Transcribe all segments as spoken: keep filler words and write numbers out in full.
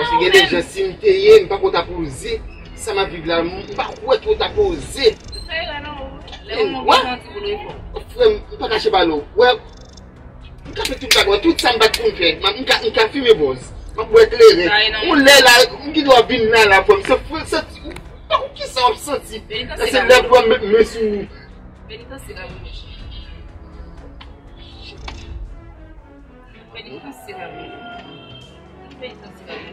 Paske gen de jan, si m te ye, m pa konn ta poze. Sa m ap viv la, m pa kwè twò ta poze. Frè m, m pa kache pale w. Wè, m ka fè tout bagay, tout sa m pa t konn fè. M ka, m ka fimen bòz. M ap bwè kleren. Yon lè la, m gen dwa vin la, la, frè m. Se, se, ou pa konn kisa w ap santi. Se lè pou w ap met men sou ou. Penitans se la, wi, monchè. Penitans se la, wi. Penitans se la, wi.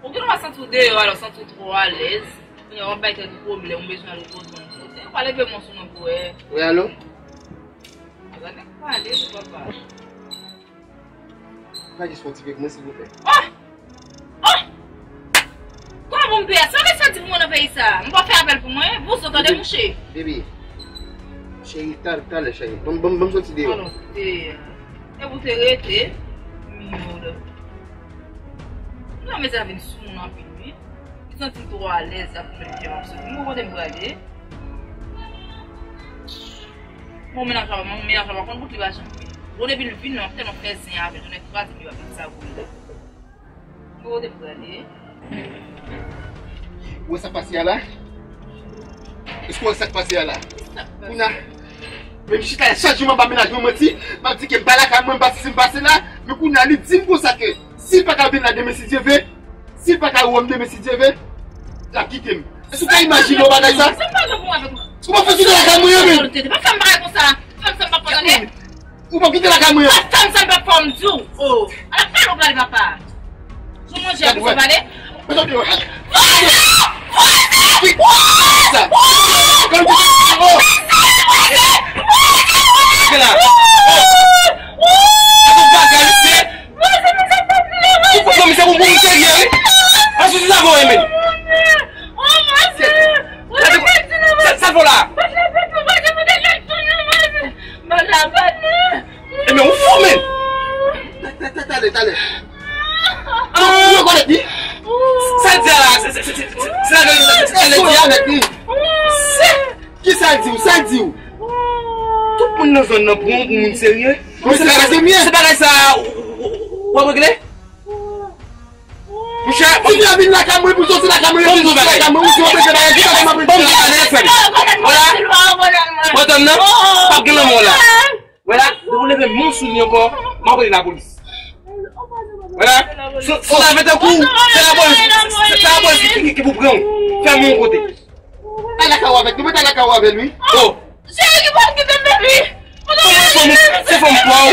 Ou gen dwa santi w deyò, alò, santi w twò alèz. Kounye a, w ap bay tèt ou pwoblèm, ou bezwen al repoze w yon kote. Ou pa leve men w sou mwen pou wè. Wi, alo? Gade nèg pale, wi, papa. Pa jis fè yon ti pe pou mwen, silvouplè. Oh! Oh! Kòman pou m peye? Sa w santi pou mwen nan peyi sa? M pa fè apèl pou mwen? Vouzan, tande mouche. Baby. Cheri, tal-, talè, cheri. Ban m, ban m, ban m soti deyò. Alò, te, e pou te rete. Miyòd. Non, men sa vin sou moun anpil, wi. Li santi l twò alèz la pou mèt pye m ap soti. M gon kote m prale. Bon, mennaj la, mennaj la pa konn bout li pa janm fini. Bon, depi l vin, nou ap tèlman fè zen avè l, nou kraze li pa vin sa pou li. M gon kote m prale. Ou wè sa k pase a la? Èske w wè sa k pase a la? Kounye a, men m chita la, chak jou m ap ba mennaj mwen manti, m ap di ke m pa lakay mwen, m pa sesi, m pa sela, men kounye a, li di m konsa ke si l pa ka vin la demen, si Dye ve, si l pa ka wè m demen, si Dye ve, l ap kite m. Èske w ka imajine yon bagay sa? Ou pa fè kite lakay mwen, men. Pa fè m bagay konsa. Fè m sa m pa konn tande. Ou pa kite lakay mwen. Pa fè m sa m pa fè m di w. Oh. Ala pale w pale papa. Sou manje a pou pale. Mezanmi, yo. Sa. Gade la. Oh. Gade yon bagay, mesye. Ou pran misye pou moun serye, wi. An sou ti sa vo, men. Sa, sa, sa fò la. Ebyen, ou fou, men. Talè, talè. Ou rekonèt li? Sa l di a la, se, se, se, se, se, se, se, se, Kisa l di w? Sa l di w? Tout moun nan zòn nan pran w pou moun serye. Bon, se bagay, se bagay sa, w, w, w, w ap regle? Monchè, si w vin lakay mwen, pou soti lakay mwen, pou soti lakay mwen, ou si w ap regle bagay, kisa w ap regle? Bon, bon, bon, bon, frè m. Wè la. Wè zòn nan, p ap gen lanmò la. Wè la, depi w leve men w sou li ankò, m ap rele lapolis. Wè la, si, si w lave tankou w, se lapolis, se, se lapolis ki, ki, ki pou pran w, fè men w yon kote. Al lakay ou avè l, nou mèt al lakay ou avè l, wi. Oh! Cheri, ki pral kite m, baby? Se fanm, se fanm pa w.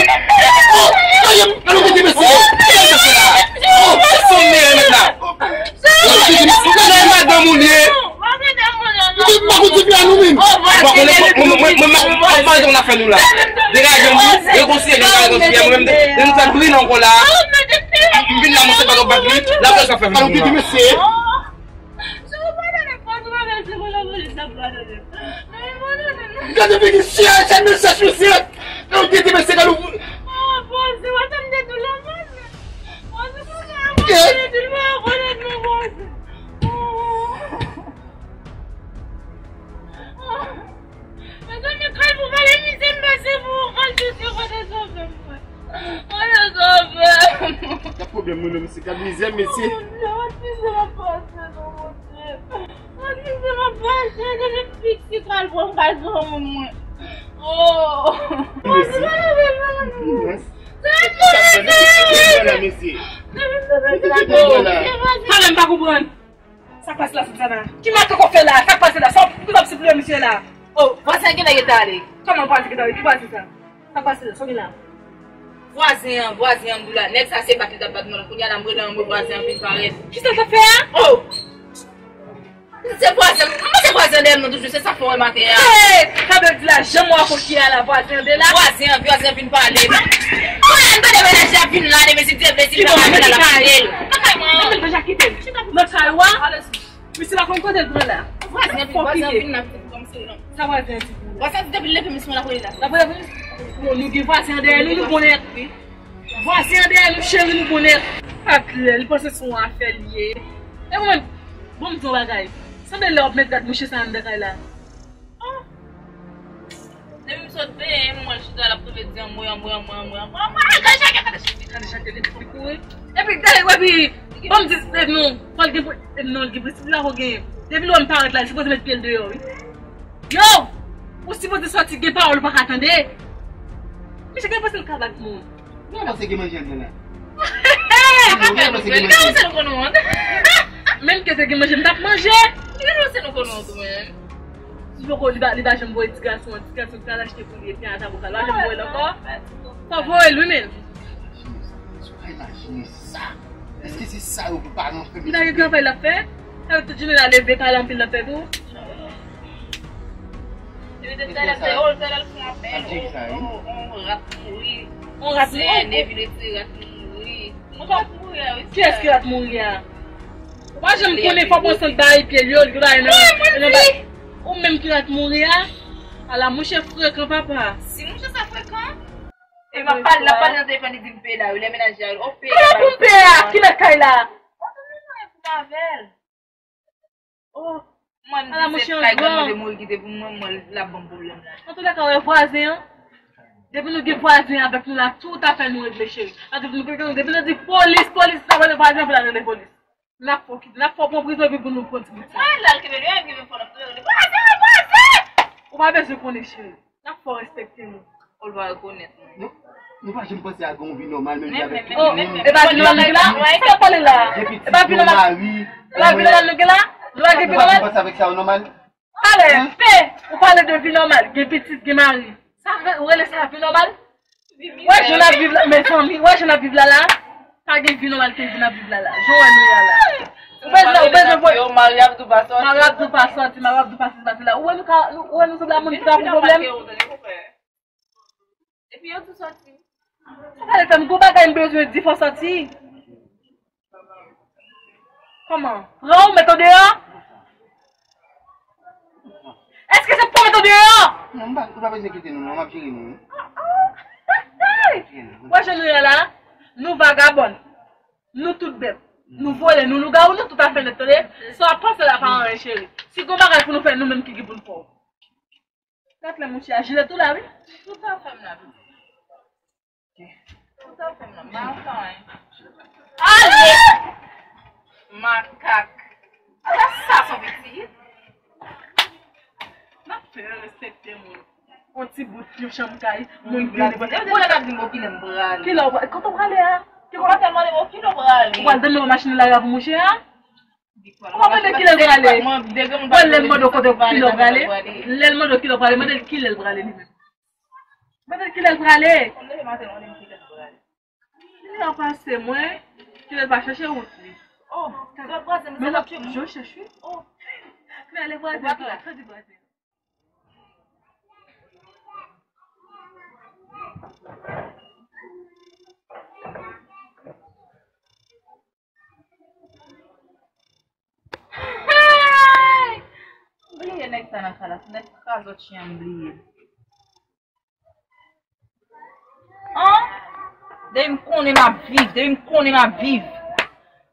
Oh! Gade, gade yon ti mesye. Kisa l fè la? Oh! Se fanm li ye, mèt la. Ou konnen madanm ou li ye. Ou pa konn ti fi a nou menm. Ou pa konnen, mwen, mwen, mwen, mwen, mwen, mwen, mwen, mwen, fè nou la. Degaje m, rekonsilye, degaje m, mwen menm, de, de nou fè bril ankò la. M vin la, mwen se pa yon bat li, la près ka fè vin la. Alò, mesye. Gade figi chyen, chèn mesye, mesye. Alò, mesye, gade ou. Mezanmi, kal pou pale mizè m pase pou ou, kal piti kote sove m, mwen. Kote sove m. Gad pwoblèm mwen menm, se gad mizè m, mesye. Oh, Bondye, gad mizè m ap pase, non, Bondye. Gad mizè m ap pase, depi m piti, kal pou m kal sove moun, mwen. Oh. Mezanmi. Sa k pase la, mesye? Depi m piti, kal pou m kal sove moun, mwen. Talè m pa konprann. Sa k pase la, Suzana? Ki makak w ap fè la? Sa k pase la? Sa w ap sipliye misye la? Oh, vwazen an genlè gentan ale. Kòman vwazen gentan ale? Ki vwazen sa? Sa k pase la? Sa w gen la? Vwazen an, vwazen an, m di w la. Nèg sa se bat li t ap bat mwen la. Kounye a la, m rele anmwe vwazen an vin parèt. Kisa l t ap fè a? Oh! Se vwazen, m panse vwazen an dèyè m nan toujou, se sa k fè w wè maten an. Hey! Sa vle di la, jan m wè kote a la, vwazen an de la? Vwazen an, vwazen an vin pale. Kounye a, m tande mennaj la vin la, demen si Dye vle, si l pa vin la, l ap kite l. Nan kay mwen. Demen deja kite l. Nan kay ou a? Misye pa konn kote l pran la. Vwazen an vin, vwazen an vin la, pitit, kòm se non. Sa vwazen an di pou ou? Vwazen an di depi l leve misye la kote la. La kote pou misye? Bon, nou gen vwazen an dèyè nou, nou bon nèt, wi. Vwazen an dèyè nou, cheri, nou bon nèt. Atlè, li panse se yon afè li ye. E mwen, bon, m di yon bagay. Sanble lè w ap met gad mouche sa anndan kay la. Ah. Depi m Sot benyen, mwen chita la pou di anmwe, anmwe, anmwe, anmwe, anmwe, anmwe, gade chak, gade chak, gade chak, gade chak, li kouri. Epi, gade, epi, bon, m di, e non, fò l gen, e non, l gen prensip, li pa ko gen. Depi lè m parèt la, li sipoze met pye l deyò, wi. Yo! Ou sipoze sòti, gen pawòl ou pa ka tande. Misye gen prensip, l ka bat moun. Mwen panse gen manje anndan la. Mwen panse gen manje. Menm ke te gen manje, m t ap manje. Mwen panse nou konn wont ou menm. Si poko li ba, li ba janm voye ti gason an, ti gason ki al achte pou li, epi ata pou kal, li ba janm voye l ankò. Fò voye l wi menm. Imajine sa. Èske se sa yo pou paran fè? Li pa gen travay l ap fè. Sa yo tout jounen la leve, pale anpil l ap fè tou. Depi talè se yo, talè l fè apèl. On, on rat mouri. On rat mouri. Sè, depi l retire rat mouri. Mwen rat mouri a, wi. Kiyès ki rat mouri a? Ou pa janm konnen fò pran sant bay pye l yo, li bay nan. Ou menm ki rat mouri a. Ala mouche frekan papa. Si mouche sa frekan. E m ap pale, l ap pale nan telefòn, li di m peye la, wi, lè mennaj la, o peye la. Ala pou m peye a, ki lòt kay la? Mwen pa avè l. Oh, mwen, ala, mwen se kay grann mwen te mouri kite pou mwen, mwen, l ap ban m pwoblèm la. Antoulèka, wè vwazen an. Depi nou gen vwazen avèk nou la, tout afè nou regle, cheri. Paske nou gen, depi nou di polis, polis, sa vwazen, vwazen, pou l al rele polis. N ap fè w kite, n ap fè w pran prizon epi pou nou pran ti bout sa. Mwen la, l kenbe li, l kenbe fò, l ap rele vwazen, vwazen! Ou pa bezwen konnen, cheri. N ap fè w respekte nou. Ou pa rekonèt mwen. Nou, nou pa janm panse a gen yon vi nòmal, menm jan avèk tout moun. E pa vi nòmal nou gen la? Sa w pale la? E pa vi nòmal. E pa vi nòmal nou gen la? Nou pa gen vi nòmal? Ou pa janm panse avèk sa yo nòmal? Talè, pe, ou pale de vi nòmal, gen pitit, gen mari. Sa, ou rele sa vi nòmal? Wè jan n ap viv la, mezanmi, wè jan n ap viv la la. Pa gen vi nòmal ke vi n ap viv la la. Jan wè nou ye a la. Ou bezwen, ou bezwen voye. Mari ap tou pa sòti. Mari ap tou pa sòti, mari ap tou pa sòti la. Ou wè nou ka, ou wè nou sanble a moun ki pa pou pwoblèm. Epi yo tou sòti. Sa pale fè m gwo bagay m bezwen di fò sòti. Kòman? Pran ou met ou deyò? Èske se pou met ou deyò? Non, m pa, ou pa bezwen kite nou, non, m ap jere nou, wi. Wè jan nou ye la, nou vagabon, nou tout bèt, nou vòlè, nou lougawou, nou tout afè nèt, tande? Sa w ap panse la pa anyen, cheri. Si gon bagay pou nou fè, nou menm ki gen pou n fè w. Gad lè mouche a, jilèt ou la, wi. Tout afè m la, pitit. Tout afè m la, m pa fè anyen. Ale! Makak. Ala sa son pitit. N ap fè respekte moun. On ti bout yon chanm kay, moun vini. Yo deja t ap di m, bon, kilè m prale. Kilè w prale? Kote w prale a? Ki kote? Ou pral mande, bon, kilè w prale? Ou pral tande machin la pou mouche a? Ou pa mande kilè l prale. Bon, lè l mande w kote, kilè w prale, lè l mande w kilè w prale, mande l kilè l prale li menm. Mande l kilè l prale. Li pa pase mwen, kilè l pa chèche wout li. Oh, men w ap je chèche wi. Oh, men ale vwazen la, tande vwazen. Hey! M bliye nèg sa nan sa la, se nèg krazòt chen an m bliye. An? Depi m konnen m ap viv, depi m konnen m ap viv.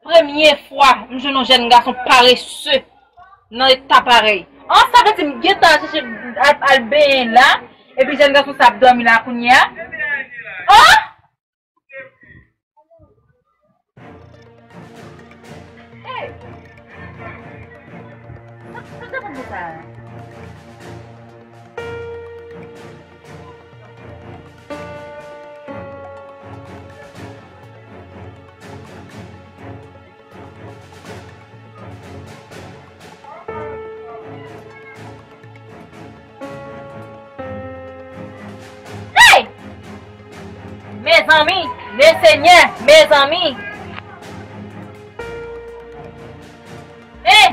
Premye fwa m jwenn yon jèn gason parese nan eta parèy. An, sa vle di m gentan al chèche al, al benyen la, epi jèn gason sa ap dòmi la kounye a. An? Hey! Sa, sa te konn pou sa? Hey! Mezanmi, Lesenyè, mezanmi. Hey!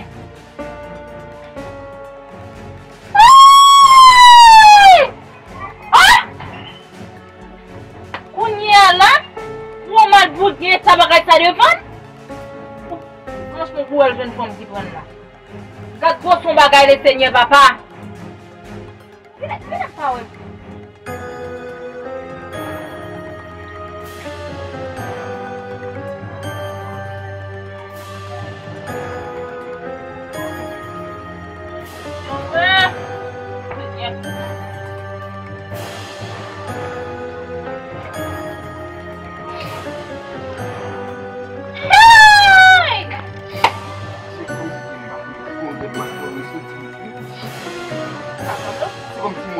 Hey! Ah! Kounye a la, pou yon malpoutre gen eta bagay sa devan l? Franchman, pou wè l jwenn fanm ki pran l la. Gad gwo son bagay, Lesenyè, papa. Vin, vin ak pa wè.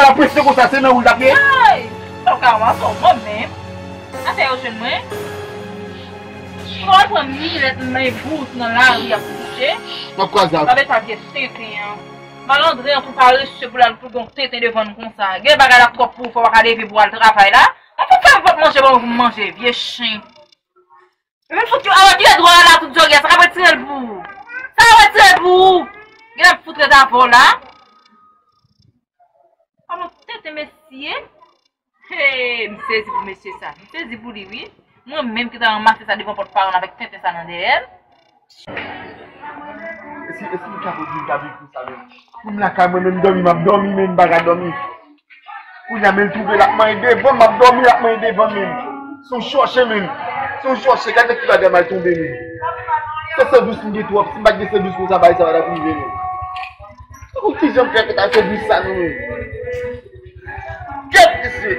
pa la presyon konsa, se nan ou l t ap ye? Ay! Sa w ka wè, sa w mò menm. Afè yo jwenn mwen. Ou pa wè pran milèt men bout nan lari ap kouche? M ap kwaze avè w. Gade ta vye tenten an. Malandren an pou parese pou l al pou gon tenten devan n konsa. Gen bagay la twòp pou ou fè w pa ka leve pou w al travay la. An pou fè m pot manje ban mwen pou m manje, vye chen. Epi l fout yo, awa, kilè dwa la tout zòrye a, sa k ap retire l pou ou? Sa k ap retire l pou ou? Gen ap fout ret avè w la. Alò, tenten mesye. Hey, m sezi pou mesye sa. M sezi pou li, wi. Mwen menm ki ta ranmase sa devan pòt paran l avèk tenten sa nan dèyè l. Èske, èske m ka pwodui m ka viv pou sa menm? Pou m lakay mwen menm dòmi, m ap dòmi, men m pa ka dòmi. Kounye a, men l twouve l ap manyen devan m, m ap dòmi, l ap manyen devan m, men. Se yon chòche, men. Se yon chòche, gade nan ki bagay m al tonbe, men. Se san dous m gen twòp, si m pa t gen san dous konsa, bagay sa pa t ap rive, men. Ou ki jan m fè fèt ak san dous sa, non, men. Kèt, mesye.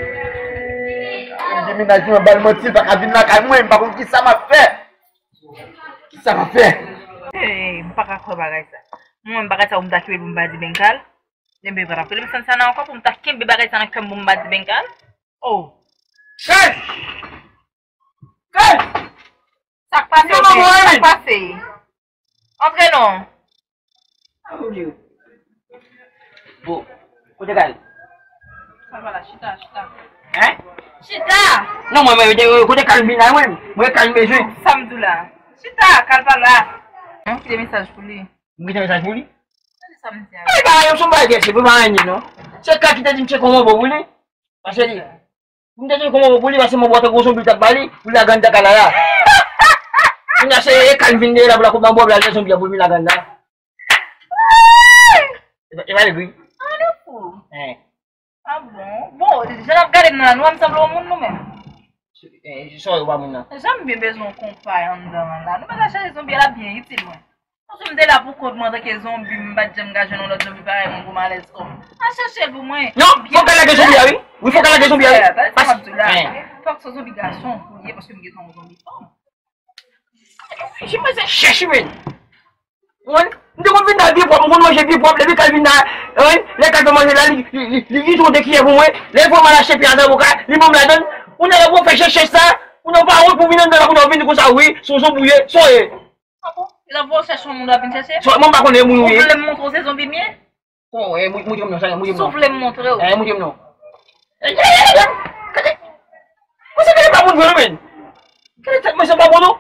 Demenajman, ba l manti, l pa ka vin lakay mwen, m pa konn ki sa m ap fè. Ki sa m ap fè? Hey, m pa ka kwè bagay sa. Mwen, bagay sa, pou m ta kenbe l pou m pa di Benkal. Ebyen, pa t ap rele m sann sa nan ankò, pou m ta kenbe bagay sa nan kè m pou m pa di Benkal. Oh. Hey! Hey! Sa k pase, sa k pase? Antre non. Bon, kote Kal? Sa va la, chita, chita. Hein? Chita! Non, mwen, mwen, mwen, kote Kal vin la, mwen? Mwen, Kal bezwen. Sa m di w la. Chita, Kal pa la. Mwen kite mesaj pou li. Mwen kite mesaj pou li? Sa m di a. Ay, ba, yo, son bagay, se pou pa anyen, non. Se Kal ki te di m se kòman bon pou li. Paske li, m te di kòman pou li, paske mwen bwate gwo zonbi t ap ba li, pou li al grann ta kalaya. Kounye a se e Kal vin dèyè la, pou l al koupe nan bòb la, lè zonbi a pou l vin al grann la. E pa, e pa egri. An nou fou. Hein. Ah bon? Bon, jan n ap gade m nan la, nou wè m sanble yon moun nou menm? Eh, sa w wè ou pa moun nan? Jan m byen bezwen yon konpay anndan an la. Nou pa ka chache zonbi a, l ap byen itil mwen. Paske m te la pou kont mwen antanke zonbi, m pa t janm ka jwenn yon lòt zonbi parèy mwen pou m alèz kò m. Al chèche l pou mwen. Non, fòk al lage zonbi a, wi. Wi, fòk al lage zonbi a, wi. Tande sa m ap di w la. Fòk se zonbi gason pou l ye, paske m gentan yon zonbi fanm. Wi, se mwen se chèche, men. Wi, m te konn vin nan vye pwòp, m konn manje vye pwòp, depi Kal vin nan, wi, lè Kal fè manje la, li, li, li, li, li tou de kiyè pou mwen, lè fò m al achte pye adan boka, li ban m ladann, kounye a lè pou fè chèche sa, kounye a ou pa wont pou vin anndan la, kounye a ou vin di konsa, wi, se yon zonbi ou ye, sa w ye. Ah bon? E lè w chèche yon moun w ap vin chèche? Sò, mwen m pa konnen moun ou ye. Ou vle m montre w se zonbi m ye? Bon, eh, mou-, moutre m non, sa, moutre m non. Si w vle m montre w. Eh, moutre m non. Eh, eh, eh, eh, gade. Mwen se gade pa moun vre, men. Gade tèt mwen, se pa bon, non.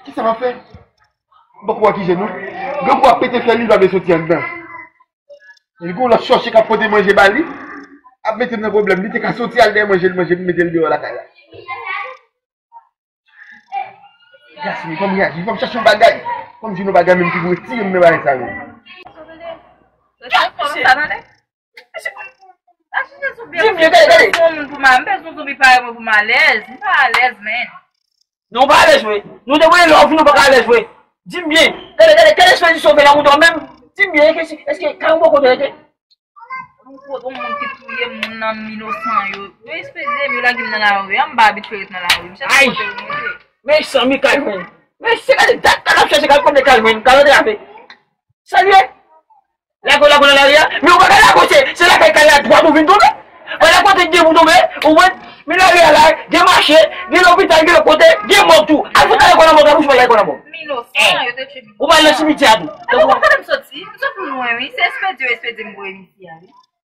Kisa m ap fè? Bon, kou a ki je nou? Gran kou ap pete fè li, l pa vle soti anndan. Li gon lòt chòche k ap pote manje ba li. Ap mete m nan pwoblèm. Li te ka soti al dèyè manje, l manje, m mete l deyò lakay la. Gasmi, fò m reyaji, fò m chèche yon bagay. Fò m jwenn yon bagay menm ki pou retire m nan bagay sa yo. Rete fò sa tande. Di m byen, gade, gade. M bezwen yon moun pou m, m bezwen yon zonbi parèy mwen pou m alèz. M pa alèz, men. Non, w pa alèz vre. Nou te voye lè w vin, ou pa ka alèz vre. Di m byen. Gade, gade, gade espedisyon w fè nan mouton menm. Di m byen, èske, èske ka yon bò kote rete? Yon gwo moun ki touye moun nan inosan yo. Yo espedye m, yo lage m nan lari a, m pa abitye ret nan lari. M chèche kote pou m rete. Men zanmi Kalvin. Men se gade dat Kal ap chèche Kal kote Kalvin. Kal antre avè. Salye. Lage w, lage w nan lari a. Men ou pa ka lage w, se, se lakay Kal la dwat ou vin tonbe. Wè la kote gen pou tonbe, ou wè, men lari a la, gen mache, gen lopital, gen lòt kote, gen mòg tou. Al fout lage kò nan mòg la, bouch mwen lage kò nan mòg. M inosan, yo te tchwe m. Ou pa nan simityè a tou. Alò, ou pa konnen m soti? M sot lwen, wi. Se espedye yo espedye m voye m isi a, wi.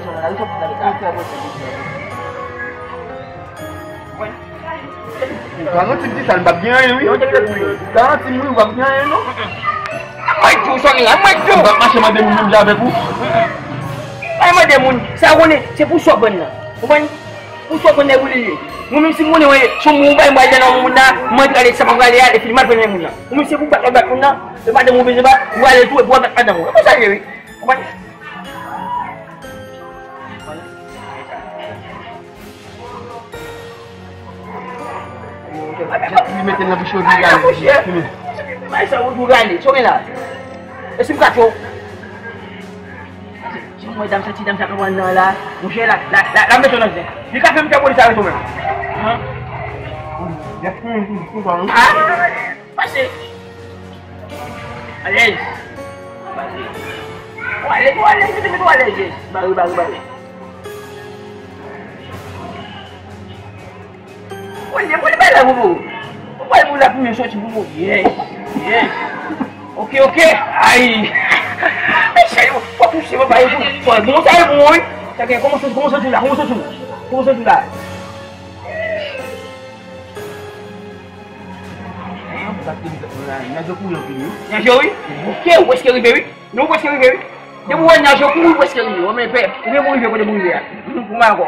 Gason la, li sòti nan leta. Ou garanti m di sa, li p ap gen anyen, wi. Ou garanti m, wi, ou p ap gen anyen, non. Mwen di w, sòti la, mwen di w. Ou p ap mache mande moun menm jan avèk ou. Mwen mande moun, sa ou konnen, se pou sa w pran nan. Konprann? Ou sot konn nèg ou li ye. Mwen menm si m konnen, wè, se yon moun bay mwen nan moun nan, mwen prale sa mwen prale a, epi mal pran moun nan. Ou menm se pou bat bat moun nan, e madanm ou bezwen bat, ou ale tou, epi w bat madanm ou. E konsa l ye, wi. Konprann? Li mete nan bouch yo, li rale. Bay sa ou rale. Sa w gen la? E si m ka cho? Si mwen dam sa, ti dam sa k ap pran nan la, monchè, la, la, la, la mete nan zen. Li ka fè m fè polis arete w menm. Han? Ah! Pase. Alèz. Pase. Ou alèz, ou alèz, ou te mete ou alèz, yes. Bare, bare, bare. Olye, olye, bay la, bobo. Ou pral pou lafimen soti, bobo. Yes, yes. Ok, ok. Ay. Ay, sa yo, fò touche, papa, yo tou. Fò, bon, sa yo bon, wi. Sa gen, kòman soti, kòman soti la, kòman soti la? Kòman soti la? Nèg yo kouri anpil, wi. Nèg yo, wi. Ok, ou prèske rive, wi. Nou prèske rive, wi. Depi ou wè nèg yo kouri, ou prèske rive. Ou menm pè. Ou menm ou rive kote pou rive a. Pou mwen ankò.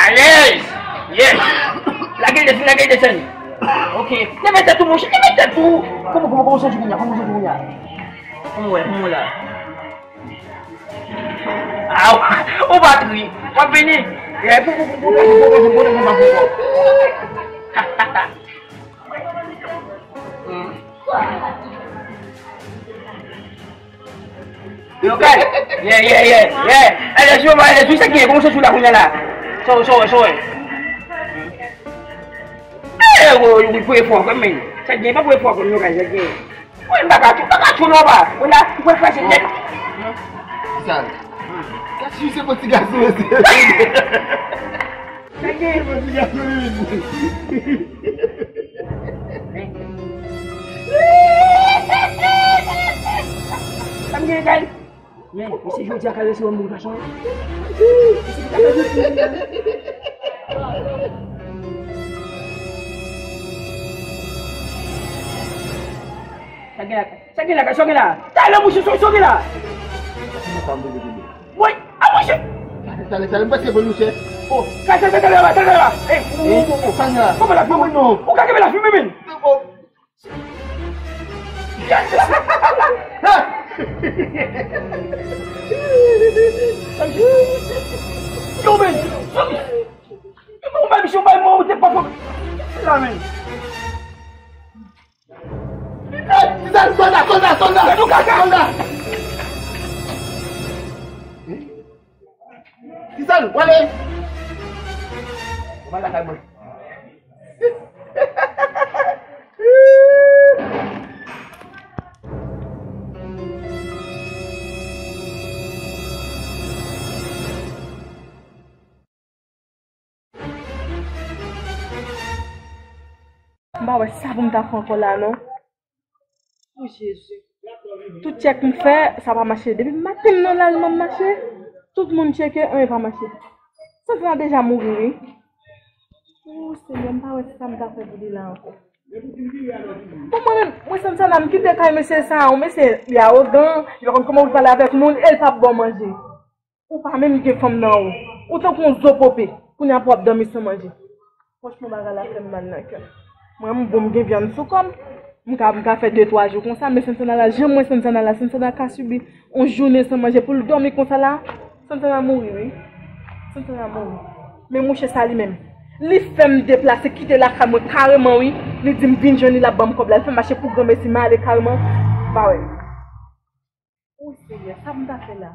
Alèz! Yes! Lage l desann, lage l desann. Ok. Leve tèt ou, monchè, leve tèt ou. Kòman, kòman, kòman w santi kounye a? Kòman w santi kounye a? Kòman w wè, kòman w la? Aw! Ou pa ri. W ap vini. Eh, pou, pou, pou, pou, pou, pou, pou, pou, pou, pou, pou. Yo, kay. Yeah, yeah, yeah, yeah. Alèz, yo, alèz, sa k gen? Kòman w santi w la kounye a la? Sa w, sa w, sa w? Eh, yo, yo, pou efò, kòm men. Sa k gen, pa pou efò, kòm yo, kay, sa k gen. Mwen, m pa ka tchou, m pa ka tchou non, pa. Mwen la, mwen kraze nèt. Sa. Gad si se bon ti gason, mesye. Gad si se bon ti gason, mesye. Sa m gen, kay? Men, e se jodi a k al resevwa m pou gason an. E se ki ta fè jodi a. Sa gen la, sa gen la, sa gen la. Talè, mouche, sa gen la. Woy, a mouche. Talè, talè, talè, m pase bon mouche. Oh, talè, talè, talè, talè, talè. Eh, oh, oh, oh, oh. Sa gen la. Kòman la, kòman non? Ou ka kenbe la, filme, men. Yo, men! Yo, men, misye, bay mwen, ou te pa fò. La, men. Tizan, sòlda, sòlda, sòlda! Sòlda! Tizan, w ale! Ou pa lakay mwen. M pa wè sa pou m ta fè ankò la non. O Jezi. Tout tchèk m fè, sa pa mache. Depi maten m nan lari m ap mache, tout moun tcheke, anyen pa mache. Santana deja mouri wi. O Senyè, m pa wè sa m ta fè pou li la ankò. Bon, mwen menm, mwen Santana, m kite kay mesye sa, yon mesye, li awogan, li pa konn kòman pou l pale avèk moun, e l p ap ba w manje. Ou pa menm gen fanm nan ou. Ou tankou yon zo pope. Kounye a pou w ap dòmi san manje. Franchman, bagay la fè m mal nan kè m. Mwen, m bon, m gen vyann sou kò m. M ka, m ka fè de, twa jou konsa, men Santana la, jan m wè Santana la, Santana ka sibi yon jounen san manje pou l dòmi konsa la. Santana mouri, wi. Santana mouri. Men mouche sa li menm. Li fè m deplase, kite lakay mwen kareman, wi. Li di m vin jwenn li, l ap ban m kòb la. Li fè m mache pou granmesi, m ale kareman. Pa wè. O Senyè, sa m ta fè la?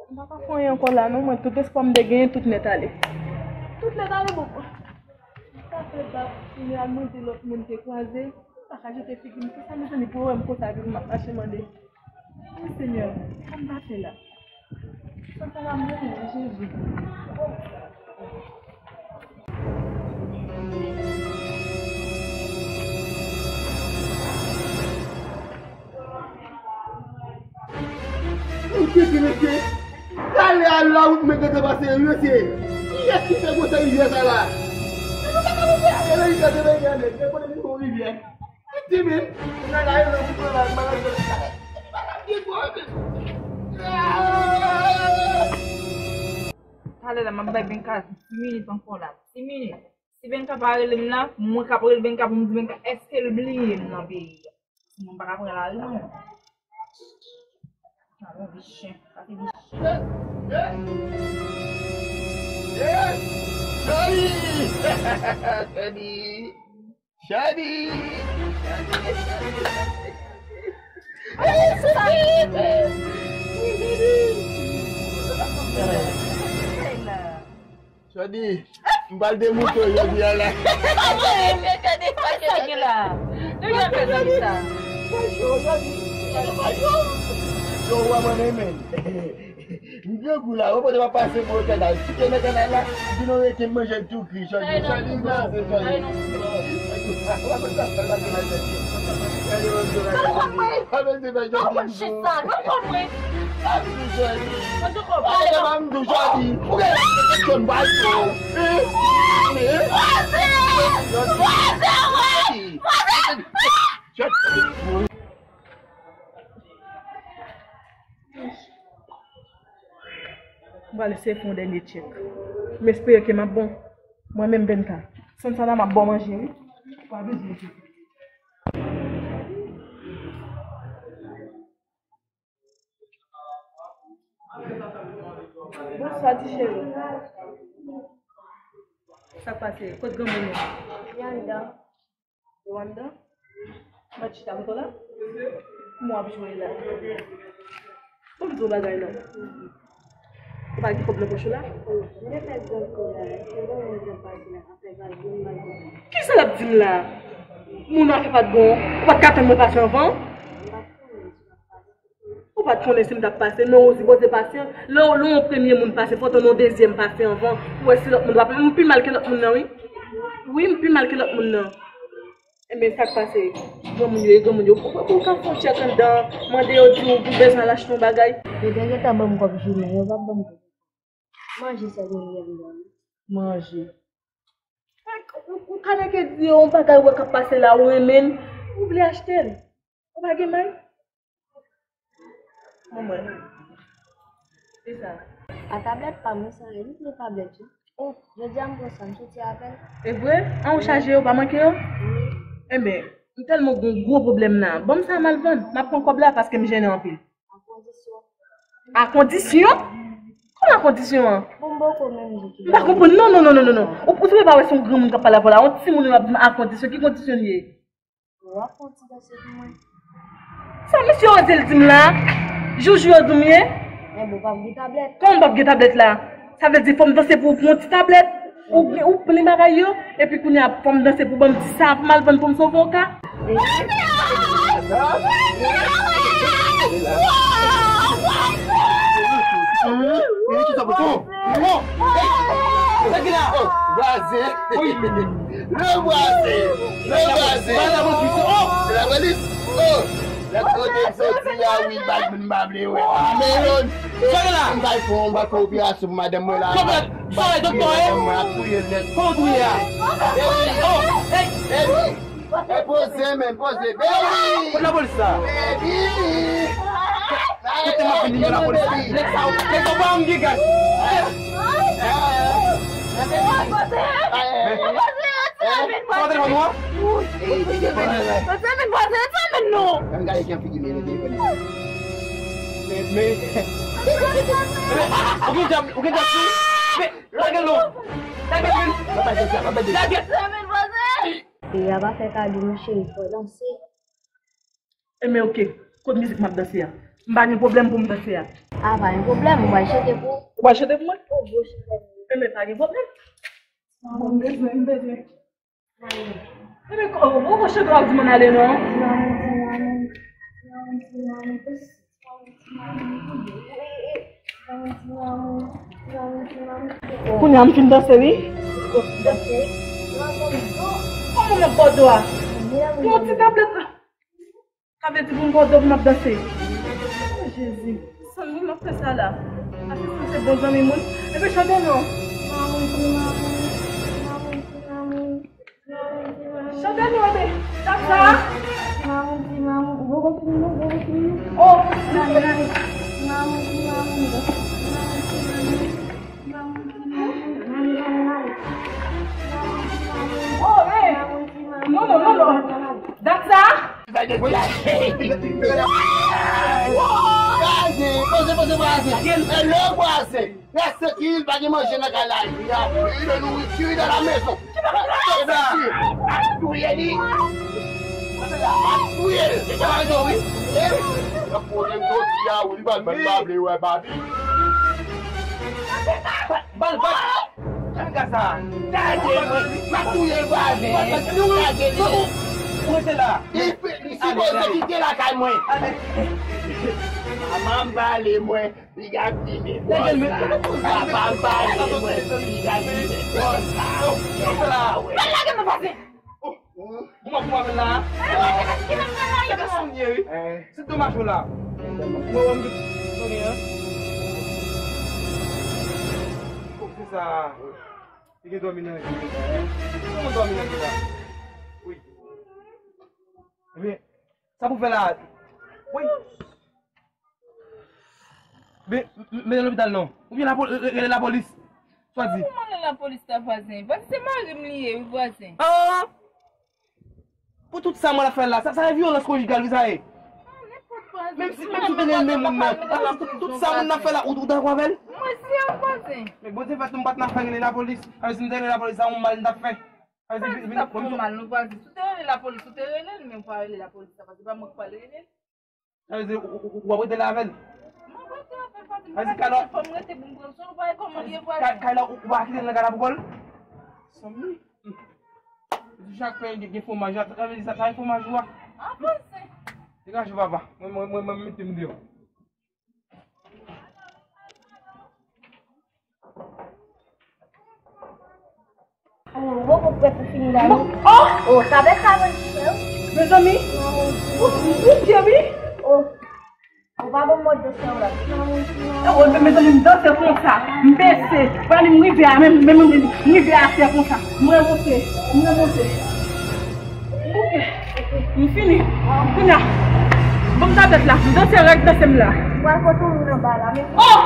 M pa ka fè anyen ankò la non, mwen tout espwa m te genyen, tout nèt ale. Tout nèt ale, bon. M pa fè bak, fini al mande lòt moun te kwaze. M pa ka jete figi m konsa, mezanmi, pou yo wè m konsa, epi m ap mache mande. Wi, Senyè, sa m ta fè la? Sa m ta la mouri, Jezi. Ou teke mesye. Talè a la ou mèt gentan pase wi mesye. Kiyès ki fè gwo seri rivyè sa la? E nou pa ka monte ale rivyè se rivyè men se kote vin bon rivyè. Piti men. Nan la yo nan goumen la malad yo. Epi pa ka gen gwo men. Ah! Talè la, m ap bay Benka ti minit ankò la. Ti minit. Si Benka pa rele m la, mwen k ap rele Benka pou m di Benka èske l bliye m nan peyi a. Sinon, m pa ka pran lari non. Alon, vye chen. Pase vye chen. Cheri! Cheri! Chadi! Chadi, m pral demoute w jodi a la. Sa gen la? Nou jan fè zanmi sa. Yo, w a mwen renmen. M grangou la, ou pote pa pase pou kanal. Si te nan kanal la, di nou rete manje l tou kri, Chadi. Chadi, m pase, Chadi. Ou konn mwen? Ou konn chita, ou konn mwen. Chadi, Chadi. Ou konn mwen. Chadi, Chadi. Ou gen kesyon ba yo. Chadi. Chadi. M pral eseye fè yon dènye tchèk. M espere ke m ap bon. Mwen menm, Benka. Sansana, m ap ba w manje, wi. Pa bezwen enkyete. Bonswa, ti cheri. Sa k pase? Kot granmoun yo? Li anndan. Yo anndan? Mwen chita m la. Kòman w ap jwe la? Ban m di w bagay non. Ou pa gen kòb nan pòch ou la? Mwen fè grankou la, se bon mwen jan pase la, ap fè mal pou m mal pou m. Kisa l ap di m la? Moun nan fè pa t bon, ou pa t ka tann mwen pase anvan? M pa t konnen si w ap pase. Ou pa t konnen si m t ap pase, men ou sipoze pase. Lè w, lè yon premye moun pase, fò w tann yon dezyèm pase anvan. Pou wè si lòt moun t ap, m pi mal ke lòt moun nan, wi. Wi, m pi mal ke lòt moun nan. Enben, sa k pase? Granmoun yo, e granmoun yo. Ou, ou ka fè yon tchèk anndan, mande yo, di w, ou bezwen al achte yon bagay. Yo te gentan ban m kòb jounen, yo p ap ban m kòb. Manje sèlman m gen pou m ba yo. Manje. Ou, ou ka nèke di yo yon bagay ou wè k ap pase la, ou renmen l, ou vle achte l. Ou pa gen may? Manman. Kisa? A tablèt pa mwen sa, e li ki gen tablèt yo. Oh, jodi a m pran sa, m soti avè l. E vre? An ou chaje yo, pa manke yo? Wi. Enben, m tèlman gon gwo pwoblèm la. Ban m sa m al vann. M ap pran kòb la paske m jennen anpil. A kondisyon. A kondisyon? Kòman a kondisyon an? Bon, m poko menm di ki. M pa konprann. Non, non, non, non, non, non. Ou, ou sou pa wè se yon granmoun k ap pale avè w la. Yon timoun ap di m a kondisyon. Ki kondisyon l ye? W ap fè yon ti danse pou mwen. Sa misye oze l di m la? Joujou yo di m ye? Enben, w p ap gen tablèt. Kòman m p ap gen tablèt la? Sa vle di fò m danse pou, pou yon ti tablèt? Ou, ou plen bagay yo, epi kounye a fò m danse pou ban m ti sa pou m al vann pou m sove yon ka? Vwazen! Wi. Le vwazen! Le vwazen! Ba la polis! Oh! La polis! Oh! Lè kote m soti a, wi, bag moun pa vle wè. Melon! Sa gen la? M bay fon, m bay fon operasyon pou madanm mwen la. Kòman? Sa wè doktè, eh? Madanm mwen ap touye l nèt. Kòman touye a? Baby! Oh! Hey! Baby! Hey, poze, men, poze. Baby! Kot lapolis sa? Baby! Kote m ap vin nimewo lapolis la? Nèg sa yo, nèg sa yo pa ann gen gaz. Sa telefòn ou an? Ann gade jan figi m ye nan telefòn nan. Men, men. Ou gen djab, ou gen djab tou? Men, lage l non. Lage l, men. Lage l. Peyi a pa fè kado, mon cheri, fò danse. Enben, oke. Kot mizik m ap danse a? M pa gen pwoblèm pou m danse a. A, pa gen pwoblèm, m pral chante pou ou. Ou pral chante pou mwen? Ou gwo chantè. Enben, pa gen pwoblèm. Bon, m bezwen, m bezwen. Enben, ou, ou, ou chante w ap di m ann ale non. Kounye a m fin danse wi. Kòman m ap bò do a? Yon ti tablèt la. Sa vle di pou m bò do pou m ap danse. Oh, Jezi. Sa moun ap fè sa la? Ase sa se bon zanmi moun. Epi chante non. Chante non, epi. Sa sa? Oh. Mamoun ti mamoun. Mamoun ti mamoun. Mamoun ti mamoun. Vwazen, poze, poze, vwazen. Hello, vwazen. Reste tranquille, pa gen manje nan kay la. Il y a plus de nourriture dans la maison. Reste tranquille. Touye li. Touye li. Sa va tou, wi. Nan pwoblèm jodi a, wi, li pa, li pa vle wè Babi. Bal, bal. Jan gad sa. Gade mwen. M ap touye l, vwazen. Gade li. Ou rete la. Li, li sipoze kite lakay mwen. Ale. Manman m pale mwen. Li ka vini bòs la. Papa m pale mwen. Li ka vini bòs la. Bal lage m nan pase. Ou mò pou avè l la. Gade sou m ye, wi. Se domaj ou la. Mwen wè m tout sonnen an. Ou se sa. Li gen dòmi nan je. Kòman dòmi nan je la? Wi. Ebyen, sa pou fè la? Wi. Men, men nan lopital non. Oubyen lapo-, re-, rele lapolis. Swa di. Kòman rele lapolis la, vwazen? Vwazen, se mari m li ye, wi, vwazen. Ah! Pou tout sa moun ap fè la, sa, sa e vyolans konjigal, wi, sa ye. Ah, nenpòt vwazen. Menm si, menm si w te renmen moun nan, tout, tout sa moun ap fè la, ou, ou dakò avè l? Mwen si, vwazen. Men Bondye fè tou m pa t nan fè rele lapolis. Paske si m te rele lapolis, sa yon mal m t ap fè. Sa vle di, vin, vin, sa fè mal, non, vwazen. Si w te rele lapolis, ou te rele l, men ou pa rele lapolis la, paske se pa mwen ki pral rele l. Sa vle di, ou, ou, ou, ou ap rete la avè l? M ap rete avè l, paske m pa ka kite l, fò m rete pou m pran swen l, ou pa wè kòman l ye, vwazen. Kay la, ou, ou pa kite l nan gad la pou kò l? Sanble. Di chak pen gen, gen fwomaj la, sa vle di sa, sa e fwomaj ou a? Ah, vwazen. Degaje w, papa. Mwen, mwen, mwen, mwen mete m deyò. Oh, ou poko prè pou fini la, non? Oh! Oh, sa bèl sa, mwen, chè. Mezanmi! Ou, ou, ou, wi! Oh. Ou pa bon mòd de sè w la. Oh, mezanmi, m danse konsa. M bese. Prale m rive a, menm, menm, menm, m rive a tè konsa. M remonte. M remonte. Ok. M fini. Kounye a. Bon, m ta tèt la. M danse rèk danse m la. Ou al kote w nan ba la, men. Oh!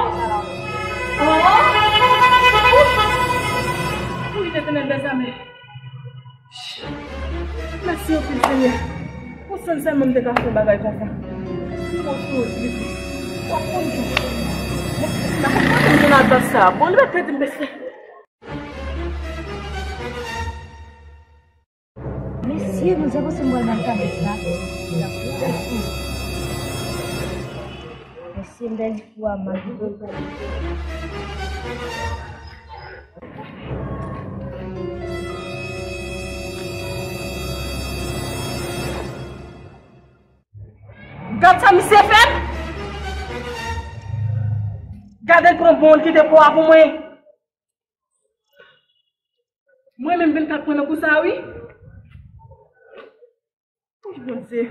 Oh! Wi, Letènèl dèzame. Mèsi anpil, Senyè. Pou sèl sèlman m te ka fè bagay konsa. M konn tou, Bondye. W ap konn tou. Bon, m pa konn kote m te nan atant sa. Bon, li mèt pèdi m, mesye. Mesye, nou te panse m pral bay kabrit la. Mesye, m pèdi fou a, m al. Gad sa misye fè m! Gade l pran bon, l kite po a pou mwen. Mwen menm vin k ap pran nan kou sa, wi. Wi, Bondye.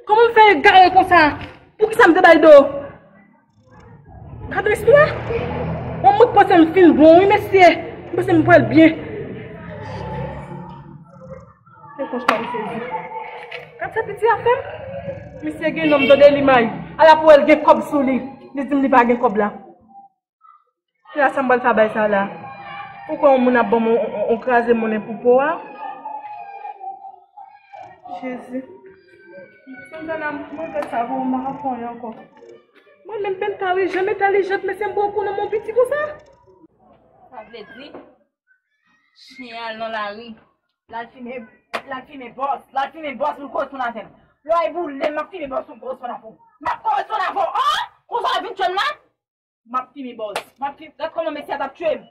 Kòman m fè egare konsa? Poukisa m te bay do? Gade lespri a. Bon, mwen panse m fin bon, wi, mesye. M panse m pral byen. Ke kòch pa m sezi. Gad sa piti a fè m. Misye gen nonm tande li may. Ala pou wè l gen kòb sou li. Li di m li pa gen kòb la. Se la sa m pral fè bay sa la. Ou kwè yon moun ap ban m yon, yon, yon kraze monnen pou po a? Jezi. Santana, mwen fè sa pou ou, m pa ka fè anyen ankò. Mwen menm, m entèlijan, m entèlijant, mesye, m pran kou nan men yon piti konsa. Sa vle di, chen an al nan lari, l al fimen, l al fimen bòs, l al fimen bòs pou l kouri sou lajan m. Lè w ay boule m, m ap fimen bòs pou m kouri sou lajan m. M ap kouri sou lajan w, an? Konsa w ap vin tchwe m la? M ap fimen bòs. M ap fi-, gad kòman mesye a t ap tchwe m.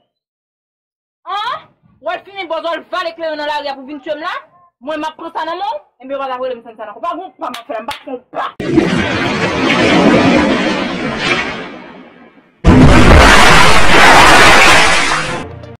An? W al fimen bòs, w al vale kleren nan lari a pou vin tchwe m la? Mwen, m ap pran sa nan men w? Enben, w pa t ap rele m Santana ankò. Pa gon pa m ap fè la, m p ap fè yon pa.